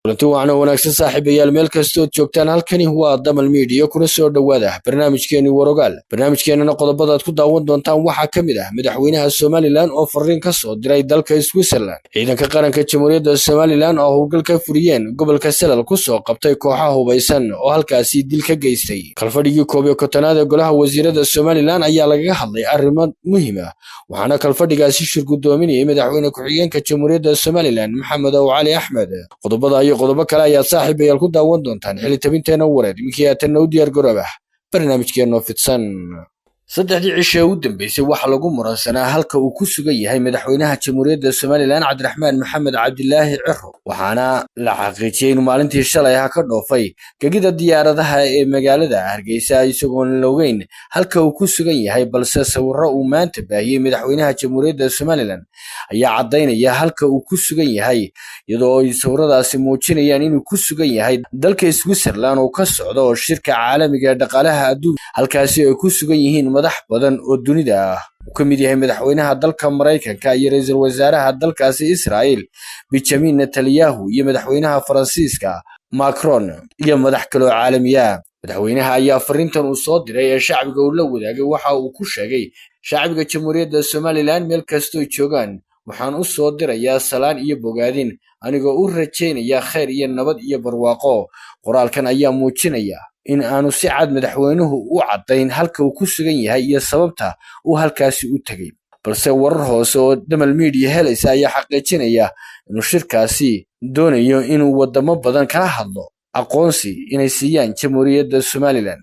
Kulanti wacan oo wanaagsan, saaxiibayaal, meel kastood joogtaan. Halkani waa Damal Media, kuna soo dhowaada barnaamijkeeni Warogaal. Barnaamijkeenana qodobadaad ku daawan doontaan waxaa ka mid ah madaxweynaha Somaliland oo fariin ka soo diray dalka Switzerland, ciidanka qaranka Jamhuuriyadda Somaliland oo howlgal ka furiyeen gobolka Salal kusoo qabtay kooxaha hubaysan oo halkaasi dil ka geystay. Kalfadhigii 51aad ee golaha wasiirada Somaliland ayaa lagaga hadlay arrimo muhiim ah, waxaana kalfadhigaasi shir guddoominayay madaxweyne ku-xigeenka Jamhuuriyadda Somaliland, Maxamed Ow Cali Axmed. Qodobada iyo qodobo kale ayaad saaxiibayaal ku daawan doontaan xilitabinteena wareed. Iminkii aatanna u diyaar garoob ah barnaamijkeenoo fidsan. 3dii cishe u dambeysay waxaa lagu muransanaa halka uu ku sugan yahay madaxweynaha Jamhuuriyadda Somaliland, Cabdiraxmaan Maxamed Cabdilaahi Ciro, waxaana la xaqiijiyey inuu maalintii shalay ah ka dhoofay gegida diyaaradaha ee magaalada Hargeysa, isagoon la ogeyn halka uu ku sugan yahay. Balse sawirro uu maanta baahiyey madaxweynaha Jamhuuriyadda Somaliland ayaa caddaynaya halka uu ku sugan yahay, iyadoo ay sawiradaasi muujinayaan inuu ku sugan yahay dalka Switzerland oo ka socda oo shirka caalamiga ee dhaqaalaha adduunka, halkaasi ay ku sugan yihiin madax badan oo dunida ah, uu ka mid yahay madaxweynaha dalka Maraykanka iyo ra-iisul wasaaraha dalkaasi Israel, Benjamin Netanyahu, iyo madaxweynaha Faransiiska, Macron, iyo madax kaloo caalamiya. Madaxweynaha ayaa fariintan uu soo diray ee shacbiga uu la wadaagay waxa uu ku sheegay: "Shacbiga Jamhuuriyadda Somaliland meel kastoo joogaan, waxaan u soo dirayaa salaan iyo bogaadin, anigoo u rajaynaya khayr iyo nabad iyo barwaaqo." Qoraalkan ayaa muujinaya in aanu si cad madaxweynuhu u caddayn halka uu ku sugan yahay iyo sababta uu halkaasi u tegey, balse warar hoose oo Damal Media helaysa ayaa xaqiijinaya inuu shirkaasi doonayo inuu wadamo badan kala hadlo aqoonsi inay siiyaan Jamhuuriyadda Somaliland.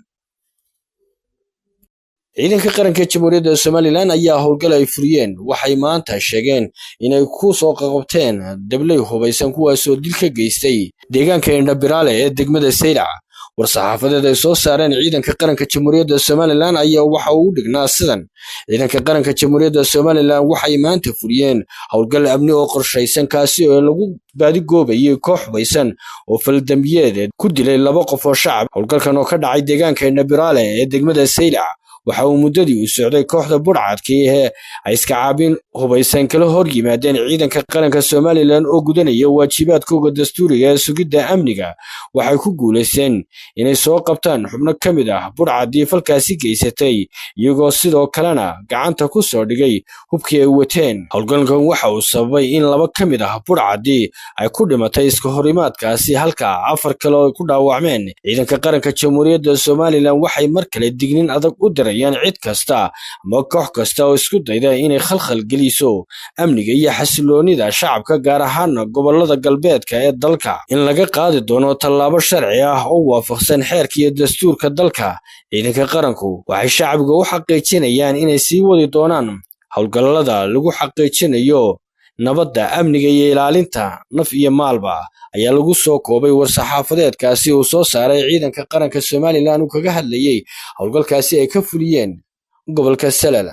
Ciidanka qaranka Jamhuuriyadda Somaliland ayaa howlgal ay furiyeen waxay maanta sheegeen inay ku soo qaqabteen dabley hubaysan, kuwaasoo dil ka geystay deegaanka Indhabiraale ee degmada Saylac. War-saxaafadeed ay soo saareen ciidanka qaranka Jamhuuriyadda Somaliland ayaa waxa uu u dhignaa sidan: Ciidanka qaranka Jamhuuriyadda Somaliland waxay maanta fuliyeen howlgal amni oo qorshaysan, kaasi oo lagu baadigoobayay koox hubaysan oo faldambiyeed ku dilay 2 qof oo shacab. Howlgalkan oo ka dhacay deegaanka Indhabiraale ee degmada Saylac, waxa uu muddadii uu socday kooxda budhcadkii ee ay iska caabin hubaysan kala hor yimaadeen ciidanka qaranka Somaliland oo gudanaya waajibaadkooga dastuuriga ee sugidda amniga. Waxay ku guulaysteen inay soo qabtaan xubno ka mid ah budhcaddii falkaasi geysatay, iyagoo sidoo kalena gacanta ku soo dhigay hubkii ay wateen. Howlgalkan waxa uu sababay in 2 ka mid ah budhcaddii ay ku dhimatay iska horimaadkaasi, halka 4 kale oo ku dhaawacmeen. Ciidanka qaranka Jamhuuriyadda Somaliland waxay mar kale dignin adag u dirayaan cid kasta ama koox kasta oo isku dayda inay khalkhal geliso amniga iyo xasiloonida shacabka, gaar ahaana gobolada galbeedka ee dalka, in laga qaadi doono tallaabo sharci ah oo waafaqsan xeerka iyo dastuurka dalka. Ciidanka qaranku waxay shacbiga u xaqiijinayaan inay sii wadi doonaan howlgallada lagu xaqiijinayo nabadda, amniga iyo ilaalinta naf iyo maalba, ayaa lagu soo koobay war-saxaafadeedkaasi uu soo saaray ciidanka qaranka Somaliland uu kaga hadlayey howlgalkaasi ay ka fuliyeen gobolka Salal.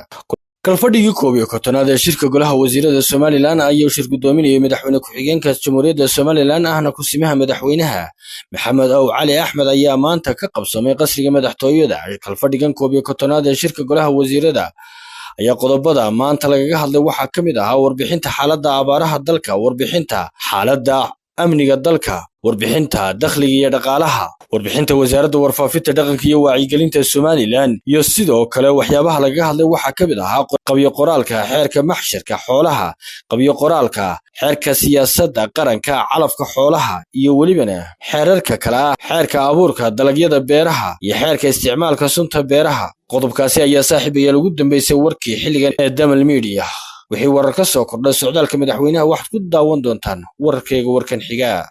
Kalfadhigii 51aad ee shirka golaha wasiirada Somaliland ayuu shir guddoominayay madaxweyne ku-xigeenka Jamhuuriyadda Somaliland, ahna kusimaha madaxweynaha, Maxamed Ow Cali Axmed, ayaa maanta ka qabsamay qasriga madaxtooyada. Kalfadhigan 51aad ee shirka golaha wasiirada ayaa qodobada maanta lagaga hadlay waxaa ka mid ahaa warbixinta xaaladda abaaraha dalka, warbixinta xaaladda amniga dalka, warbixinta dakhliga iyo dhaqaalaha, warbixinta wasaaradda warfaafinta, dhaqanka iyo wacyigelinta Somaliland, iyo sidoo kale waxyaabaha lagaga hadlay waxaa ka mid ahaa qabyo qoraalka xeerka maxsharka xoolaha, qabyo qoraalka xeerka siyaasadda qaranka calafka xoolaha, iyo welibana xeerarka kale ah xeerka abuurka dalagyada beeraha iyo xeerka isticmaalka sunta beeraha. Qodobkaasi ayaa, saaxiibayaal, ugu dambeysay warkii xilligan ee Damal Media. Wixii warar ka soo kordhay socdaalka madaxweynaha waxaad ku daawan doontaan wararkayga warkan xiga.